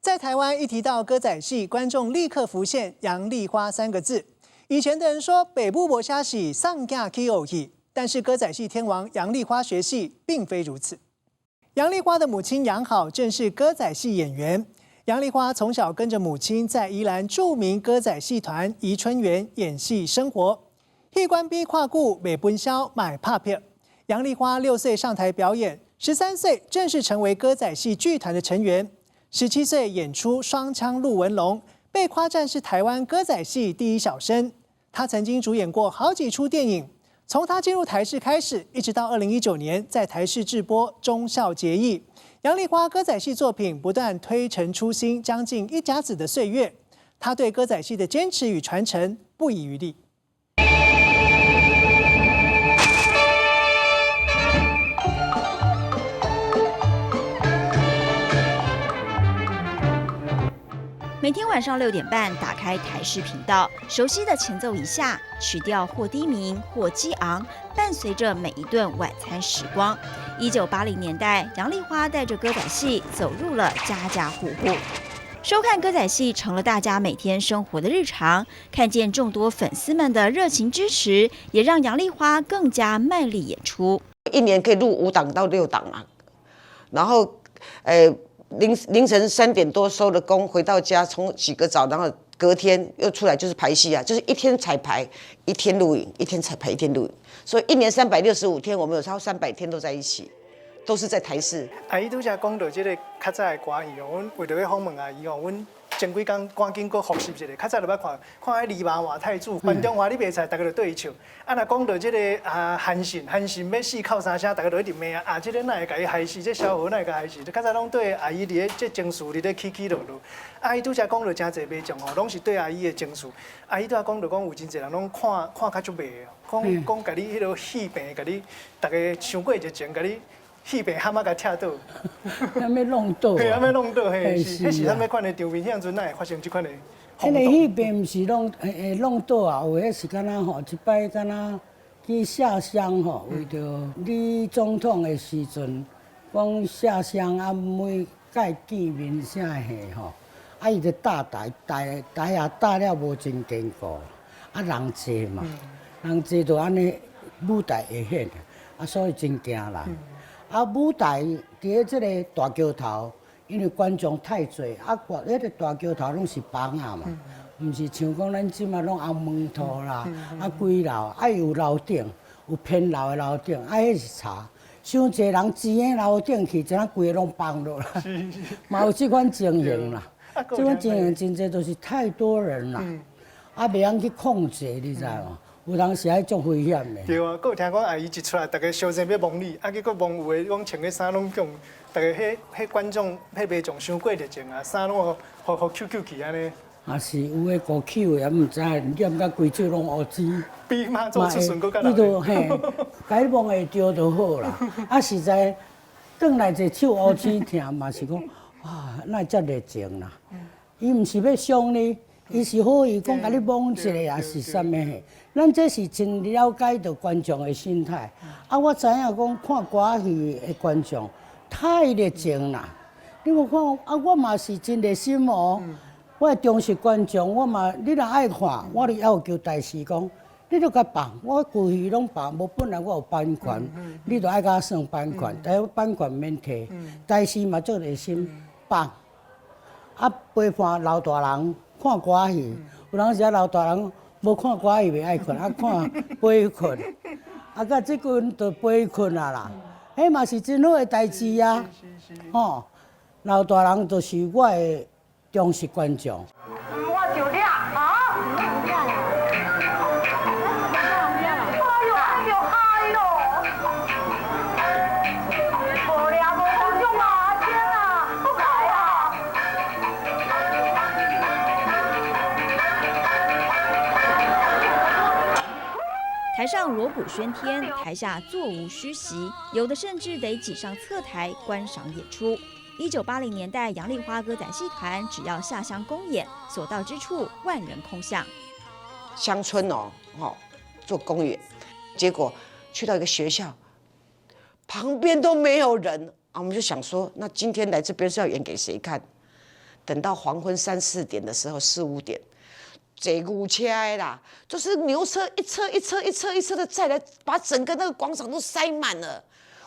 在台灣一提到歌仔戲，觀眾立刻浮現楊麗花三個字。以前的人說爸母無寫戲，送囝去學戲，但是歌仔戲天王楊麗花學戲並非如此。楊麗花的母親楊好正是歌仔戲演員。楊麗花從小跟着母親在宜蘭著名歌仔戲團宜春園演戲生活。戲館邊看久，袂本銷買拍片。楊麗花6歲上台表演，13歲正式成為歌仔戲劇團的成員。17歲演出《雙槍陸文龍》，被誇讚是台灣歌仔戲第一小生。她曾經主演過好幾齣電影。從她進入台視開始，一直到2019年在台視制播《忠孝節義》，楊麗花歌仔戲作品不斷推陳出新，將近一甲子的歲月，她對歌仔戲的堅持與傳承不遺餘力。每天晚上6點半，打開台視頻道，熟悉的前奏一下，曲調或低迷或激昂，伴隨着每一頓晚餐時光。1980年代，楊麗花帶着歌仔戲走入了家家戶戶，收看歌仔戲成了大家每天生活的日常。看見眾多粉絲們的熱情支持，也讓楊麗花更加賣力演出。一年可以錄5檔到6檔啊，然後，凌晨3點多收了工，回到家沖洗個澡，然後隔天又出來就是排戲啊，就是一天彩排，一天錄影，一天彩排，一天錄影，所以一年365天，我們有超300天都在一起，都是在台視。阿姨拄才講到這個較早的歌戲哦，阮為著欲訪問阿姨哦，阮前幾工趕緊閣複習一下，較早就捌看，看彼狸貓換太子，袁中華你袂使，逐家就對伊笑。啊，若講到這个啊韓信，韓信欲死哭三聲，逐家就一直罵啊，啊這个哪會共伊害死？這蕭何哪會共害死？較早攏對阿姨佇咧這情緒佇咧起起落落。阿姨拄才講到誠濟民眾吼，攏是對阿姨的情緒。阿姨拄才講到講有真濟人攏看看較足袂的，講講共你彼个戲棚，共你逐家傷過熱情，共你戲棚喊仔共拆倒。啥物弄倒？嘿，啥物弄倒？嘿，是，彼是啥物款的場面？彼陣哪會發生這款的？彼个戲棚毋是弄會弄倒啊，有的是敢若吼，一擺敢若去下鄉吼，為著李總統的時陣，講下鄉啊，每屆見面啥戲吼，啊伊就搭台台台也搭了無真堅固，啊人濟嘛，人濟就按呢舞台會顯，啊所以真驚人。啊舞台佇咧這个大橋頭。因為觀眾太濟，啊，彼个大橋頭攏是房仔嘛，毋是像講咱這馬攏紅門塗啦，啊幾樓，啊有樓頂，有偏樓的樓頂，啊彼是柴，傷濟人擠佇樓頂去，怎啊規个攏放落來，嘛有這款情形啦。這款情形真濟都是太多人啦，啊袂曉去控制，你知無？有當時還足危險的。對啊，閣有聽講阿姨一出來，逐家相爭欲摸你，啊結果摸有的攏穿个衫攏共，逐家彼彼觀眾彼民眾傷過熱情啊，衫攏予予予抾抾去按呢。也是有的糊抾的，也毋知染甲規手攏烏青。比媽祖出巡閣較你就嘿，共你摸會著就好啦。啊，實在轉來一手烏青疼嘛是講，哇，哪會遮熱情啦？伊毋是欲傷你，伊是好意講共你摸一下，也是啥物嘿？咱這是真了解著觀眾的心態。啊，我知影講看歌戲的觀眾太熱情啦。你無看啊，我嘛是真熱心哦。我的忠實觀眾，我嘛，你若愛看，我就要求台視講，你著共放，我規戲攏放，無本來我有版權，你著愛共我算版權，但是版權免提。台視嘛足熱心放，啊陪伴老大人看歌戲，有當時啊老大人無看歌戲袂愛睏，啊看陪睏，啊到這陣就陪睏啊啦，彼嘛是真好的代誌啊，吼，老大人就是我的忠實觀眾。我就掠啊！哎呦，哎呦，害咯！無掠無觀眾啊，天啊，不來啊！台上鑼鼓喧天，台下座無虛席，有的甚至得擠上側台觀賞演出。1980年代，楊麗花歌仔戲團只要下鄉公演，所到之處萬人空巷。鄉村哦，吼，做公演，結果去到一個學校，旁邊都沒有人啊，我們就想說，那今天來這邊是要演給誰看？等到黃昏三四點的時候，四五點，坐牛車的啦，就是牛車一車一車一車一車的載來，把整個那個廣場都塞滿了。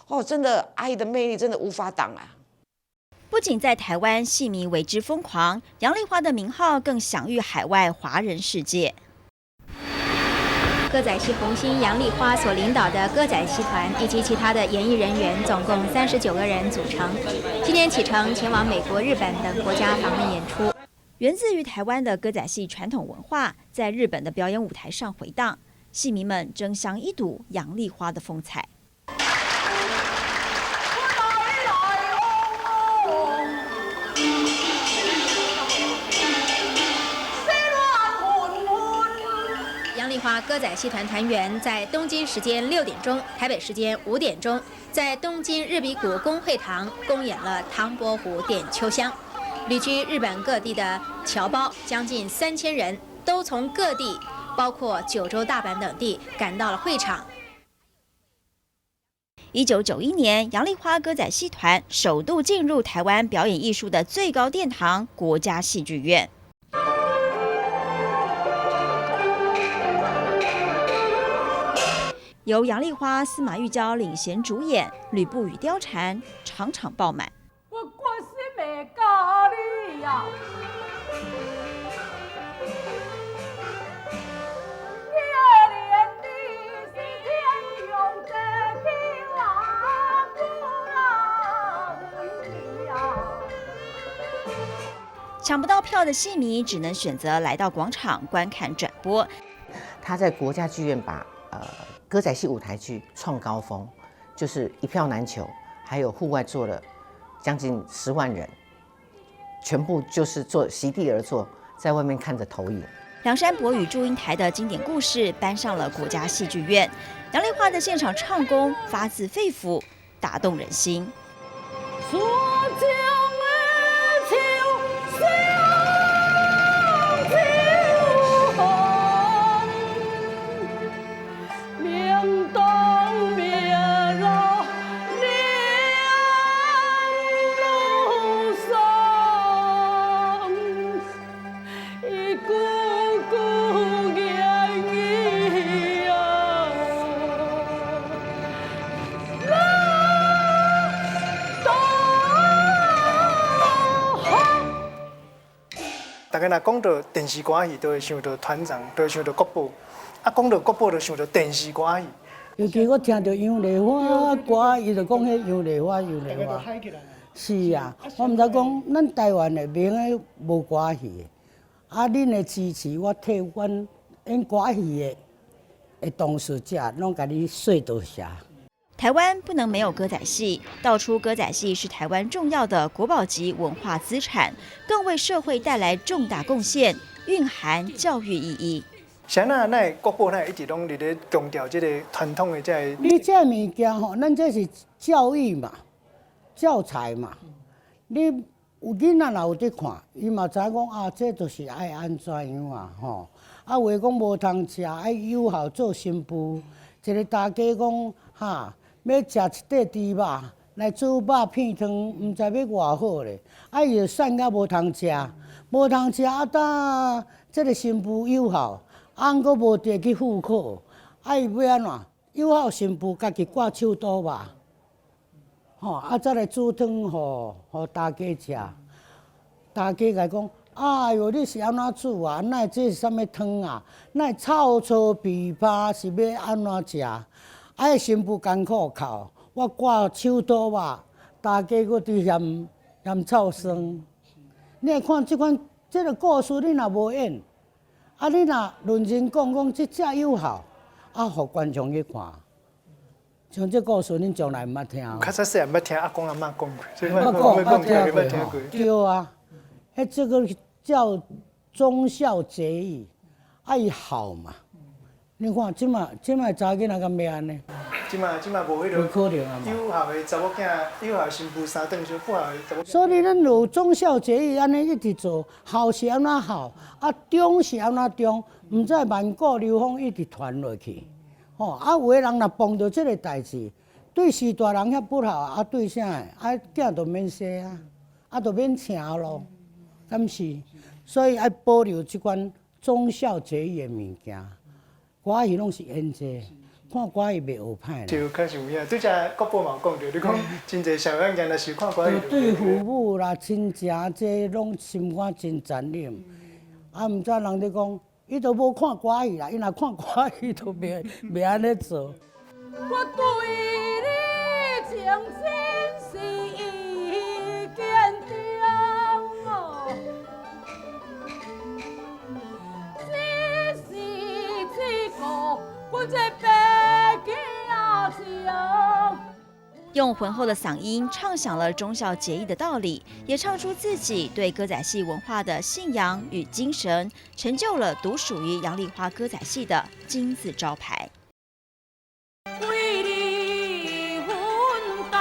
哦，真的，阿姨的魅力真的無法擋啊！不僅在台灣戲迷為之瘋狂，楊麗花的名號更享譽海外華人世界。歌仔戲紅星楊麗花所領導的歌仔戲團以及其他的演藝人員，總共39個人組成。今天啟程前往美國、日本等國家訪問演出。源自於台灣的歌仔戲傳統文化，在日本的表演舞台上迴盪，戲迷們爭相一睹楊麗花的風采。楊麗花歌仔戲團團員在東京時間6點鐘，台北時間5點鐘，在東京日比谷公會堂公演了《唐伯虎點秋香》。旅居日本各地的僑胞將近3000人，都從各地，包括九州、大阪等地，趕到了會場。1991年，楊麗花歌仔戲團首度進入台灣表演藝術的最高殿堂——國家戲劇院。由楊麗花、司馬玉嬌領銜主演，呂布與貂蟬場場爆滿。我決心會教你呀。搶不到票的戲迷只能選擇來到廣場觀看轉播。他在國家劇院把歌仔戲舞台劇創高峰，就是一票難求，還有戶外坐了將近10萬人，全部就是坐席地而坐，在外面看着投影。梁山伯與祝英台的經典故事搬上了國家戲劇院，楊麗花的現場唱功發自肺腑，打動人心。大家若講到電視歌戲，都會想到團長，都會想到國寶。啊，講到國寶，就想到電視歌戲。尤其我聽著楊麗花歌，伊就講彼楊麗花，楊麗花。是啊，我毋知講，咱台灣的明的無歌戲，啊，恁的支持，我替阮演歌戲的當事者，攏共你說多謝。台灣不能沒有歌仔戲，道出歌仔戲是台灣重要的國寶級文化資產，更為社會帶來重大貢獻，蘊含教育意義。啥那咱國寶，咱一直攏佇咧強調這個傳統的這個。你這物件吼，咱這是教育嘛，教材嘛。你有囡仔若有佇看，伊嘛知影講啊，這就是愛按怎樣啊，吼。啊，話講無通食，愛友好做新婦，一個大家講哈。欲食一塊豬肉來煮肉片湯，毋知欲偌好咧。啊，伊就散甲無通食，無通食啊！當這個新婦友好，啊，毋過無地去赴考，啊，伊欲按怎？友好新婦家己割手刀肉，吼啊，再來煮湯予予大家食。大家共講：哎喲，你是按怎煮啊？哪會這是啥物湯啊？哪會臭臊枇杷是欲按怎食？啊！新婦艱苦哭，我割手刀肉，大家閣佇嫌嫌臭酸。你來看這款這個故事，你若無演，啊，你若認真講講，這遮有效，啊，予觀眾去看。像這故事，恁從來毋捌聽。較早細漢捌聽阿公阿嬤講過，捌講，捌聽過。對啊，彼這個叫忠孝節義，愛孝嘛。你看，這馬這馬查某囡仔敢欲按呢？這馬這馬無彼個。無可能啊嘛。友孝的查某囝，友孝新婦三頓燒，不孝的查某。所以咱有忠孝節義按呢一直做，孝是按怎孝，啊忠是按怎忠，毋知萬古流芳一直傳落去。吼，啊有的人若碰著這個代誌，對序大人遐不孝，啊對啥？啊囝就免生啊，啊就免請囉。敢是？所以愛保留這款忠孝節義的物件。歌仔戲攏是演這，看歌仔戲袂學歹。就確實有影，拄才國寶嘛有講著，你講真濟社會案件，若是看歌仔戲。對父母啦、親情這攏心肝真殘忍。啊，毋知人咧講，伊都無看歌仔戲啦，伊若看歌仔戲都袂袂按呢做。我對你情真是堅定哦，只是這個阮這白囝情。用渾厚的嗓音唱響了忠孝節義的道理，也唱出自己對歌仔戲文化的信仰與精神，成就了獨屬於楊麗花歌仔戲的金字招牌。為你分擔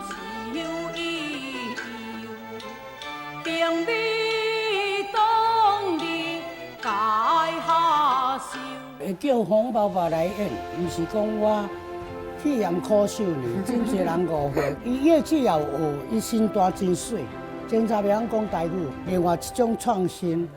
愁意，並未當你解下愁。會叫洪爸爸來演，毋是講我去嫌苦受呢，真濟人誤會。伊樂器也有學，伊身段真媠，警察袂曉講台語。另外一種創新，